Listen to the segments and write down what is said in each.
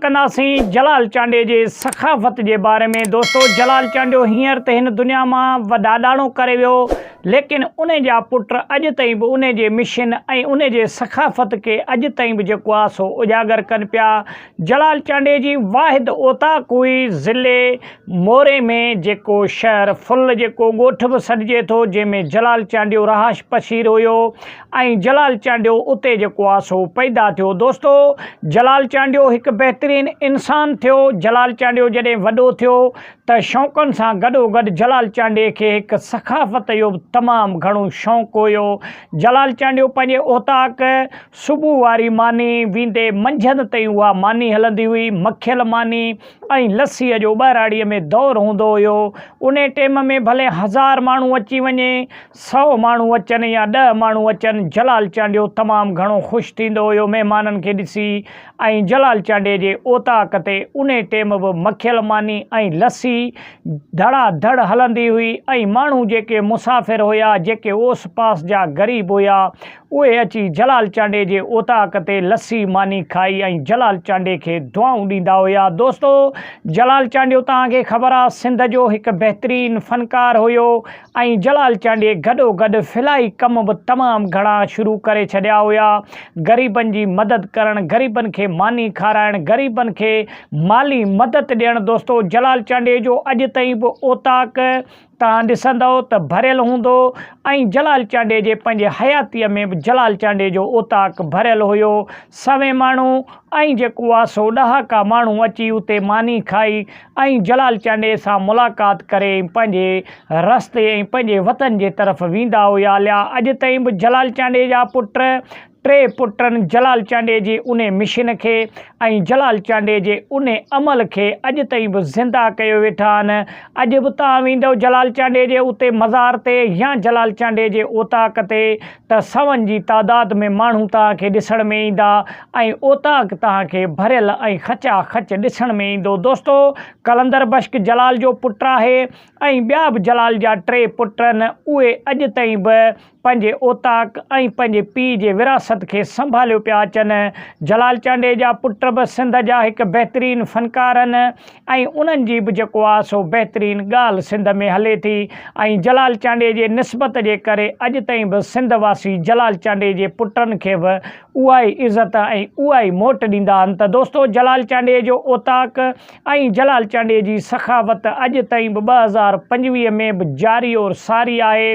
ڪنداسين جلال چانڊيي جي سخاوت جي باري ۾ دوستو جلال چانڊيو هينئر ته هن دنيا مان وڏاڏاڻو ڪري ويو ليڪن ان جا پٽ اڄ تائين به ان جي مشن ۽ ان جي سخافت کي اڄ تائين به جيڪو آ سو اجاگر ڪن پيا. جلال چانڊيي جي واحد اوطاق هئي ضلعي موري ۾ جيڪو شهر ڦل جيڪو ڳوٺ به سڏجي ٿو جنهن ۾ جلال چانڊيو رهائش پشير هيو ۽ جلال چانڊيو اتي جيڪو آ سو پيدا ٿيو. دوستو جلال چانڊيو هڪ بهترين انسان ٿيو جلال چانڊيو جڏهن وڏو ٿيو ته شوقن سان گڏوگڏ جلال چانڊيي کي هڪ ثقافت جو به تمام گهڻو شوق هيو. جلال چانڊيو پنهنجي اوطاق صبح واري ماني ويندي منجهند تائين اها ماني هلندي هئي، مکيل ماني ۽ لسيء جو ٻهراڙيء ۾ دور هوندو هيو. انهي ٽيم ۾ ڀلي هزار ماڻهو اچي وڃي، سئو ماڻهو اچن يا ڏهه ماڻهو اچن، جلال چانڊيو تمام گهڻو خوش ٿيندو هيو مهمانن کي ڏسي. ۽ جلال چانڊيي جي اوطاق تي انهي ٽيم به مکيل ماني ۽ لسي ڌڙا ڌڙ هلندي هئي ۽ ماڻهو جيڪي مسافر هيا جيڪي اوس پاس جا غريب هيا اهي اچي جلال چانڊيي جي اوطاق تي لسي ماني کائي ۽ جلال چانڊيي کي دعائون ڏيندا هيا دوستو جلال چانڊيو توهان کي خبر آ سنڌ جو هڪ بهترين فنڪار هيو ۽ جلال چانڊيي گڏو گڏ فلاحي ڪم به تمام گهڻا شروع ڪري ڇڏيا هيا، غريبن جي مدد ڪرڻ، غريبن کي ماني کارائڻ، غريبن کي مالي مدد ڏيڻ دوستو جلال چانڊيي جو اڄ تائين به اوطاق توهان ڏسندؤ ته ڀريل هوندو ۽ جلال چانڊيي جي پنهنجي حياتيء ۾ به جلال چانڊيي جو اوطاق ڀريل هيو سوين ماڻهو ۽ جيڪو آ سو ڏهاڪا ماڻهو اچي اتي ماني کائي ۽ جلال چانڊيي سان ملاقات ڪري ۽ پنهنجي رستي ۽ پنهنجي وطن جي طرف ويندا هيا هليا. اڄ تائين به جلال چانڊيي جا پٽ ٽي پٽن جلال چانڊيي جي انهي مشن کي ۽ جلال چانڊيي جي انهي عمل کي اڄ تائين به زنده ڪيو ويٺا آهن. اڄ به توهان ويندؤ جلال چانڊيي جي اتي مزار تي يا جلال چانڊيي جي اوطاق تي ته سون جي تعداد ۾ ماڻهو توهان کي ڏسڻ ۾ ايندا ۽ اوطاق توهان کي ڀريل ۽ خچا خچ ڏسڻ ۾ ايندو. دوستو قلندر بشڪ جلال جو پٽ آهي ۽ ٻيا به جلال جا ٽي پٽ آهن اهي اڄ تائين به پنهنجي اوطاق ۽ پنهنجي پيء جي وراثت کي سنڀاليو پيا اچن. جلال چانڊيي جا پٽ به سنڌ جا هڪ بهترين فنڪار آهن ۽ انهن جي به جيڪو آهي سو بهترين ڳالهه سنڌ ۾ هلي ٿي ۽ جلال چانڊيي جي نسبت جي ڪري اڄ تائين به سنڌ واسي جلال چانڊيي جي پٽن کي به اها ئي عزت ۽ اها ئي موٽ ڏيندا آهن ته دوستو جلال چانڊيي جو اوطاق ۽ جلال چانڊيي جي سخاوت اڄ تائين به 2025 ۾ به جاري اور ساري آهي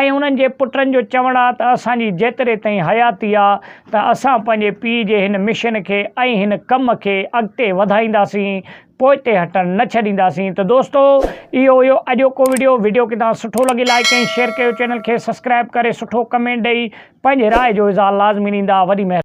۽ انهن جي پٽن جو چوڻ آهي ته اسان جي جيتري تائين حياتي آهي ته اسان پنهنجي پيء جي هن مشن کي ۽ هن ڪم کي اڳتي وڌائينداسين پوئتي هٽڻ نه ڇڏينداسين ته دوستو اهو هيو اڄوڪو وڊيو وڊيو ڪٿان سٺو لڳي لائيڪ ۽ شيئر ڪيو چينل کي سبسڪرائب ڪري سٺو ڪمينٽ ڏئي پنهنجي راء جو اظهار لازمي ڏيندا وڏي مهرباني.